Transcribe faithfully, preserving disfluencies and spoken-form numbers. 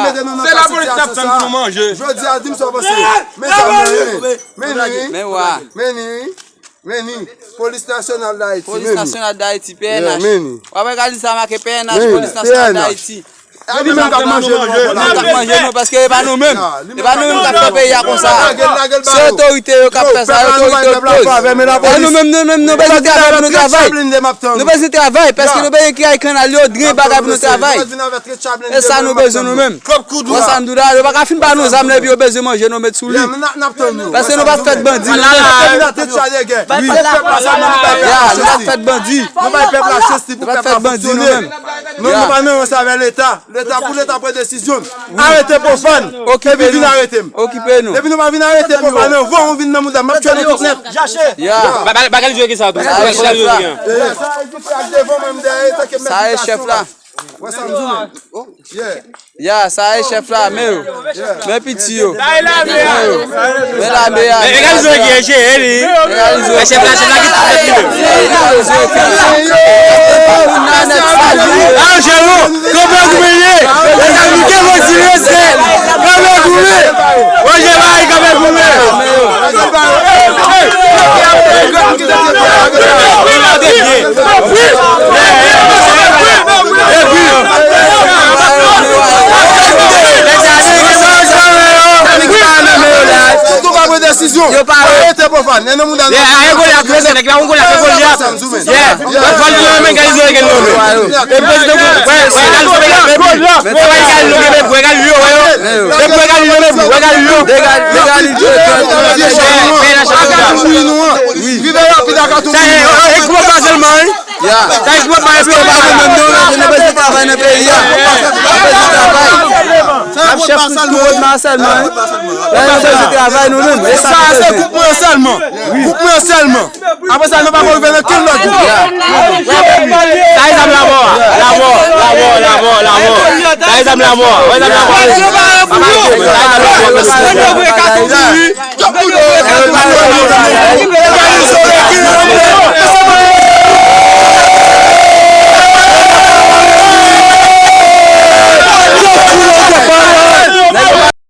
Mete nou nan ka sitiyasyon sa a. Jodi a, di m sa w panse. Men zam nan, men, men ni, men ni, men ni, Polis Nasyonal d Ayiti, Polis men ni. Nasyonal d Ayiti, P N H. Yeah, men ni. W ap wè gade sa make P N H, men Polis Nasyonal d Ayiti. A li menm k ap manje nou ankò la. K ap manje nou, paske e pa nou menm. E pa nou menm k ap fè peyi a konsa. Se otorite yo k ap fè sa, otorite yo k koz. E nou menm, nou menm, nou bezwen travay pou nou travay. Nou bezwen travay, paske nou bezwen kay kanal yo, dren bagay pou nou travay. E sa nou bezwen nou menm. Wè sa m di w la, yo pa ka fin ba nou zam nan epi yo bezwen manje nou met sou li. Paske nou pa t fèt bandi, nou menm. Ya, nou pa t fèt bandi. Nou pa t fèt bandi, nou menm. Nou, nou pa nan ranse avè Leta. Leta, pou Leta pran desizyon l. Arete Pwofàn. Epi vin arete m. Okipe nou. Depi nou pa vin arete Pwofàn anvan, ou vin nan mouda m, m ap tchwe nou tout nèt. Ya. Ba- ba- Bagay li jwe ki sa tou. Bagay li jwe ki an. Sa e chèf la. Wè sa m di w. Yeah. Ya, sa e chèf la, men yo. Men piti yo. Men yo. Men lame a. Men egalize ki e jere li. Egalize. Men chèf la, chèf la ki tout nèt li menm. Anjelo, kanpe goumen ye. Mezanmi, gen modi respè. Kanpe goumen. Anjelo, kanpe goumen. Yo pa arete Pwofàn. Nèg la pa yon Golyat, mesye, nèg la yon Golyat, yon Golyat. Yeah. Fò l vin nan men, gade zòrèy ke l nan men. E prezidan pou, wè, wè, gade zòrèy, gade zòrèy, gade zòrèy, gade zòrèy, gade zòrèy, gade zòrèy. Rive rapid ak Atoubwi. Sa e, e, e gwo pa sèlman, wi. Ya. Sa e gwo pa, e gwo pa. Se pa nou menm non, nou bezwen travay nan peyi a. Nou bezwen travay. N ap chèf tout, tout wòd ma sèlman, wi. La, nou bezwen travay nou menm. E sa nou bezwen. Sa se gwoup mwen sèlman. Gwoup mwen sèlman. Apre sa, nou pa ka rive nan kenn lòt gwoup. Sa e zam la mò a. La mò, la mò, la mò, la mò. Sa e zam la mò a. Wè zam la mò a. Sa e zam la mò a.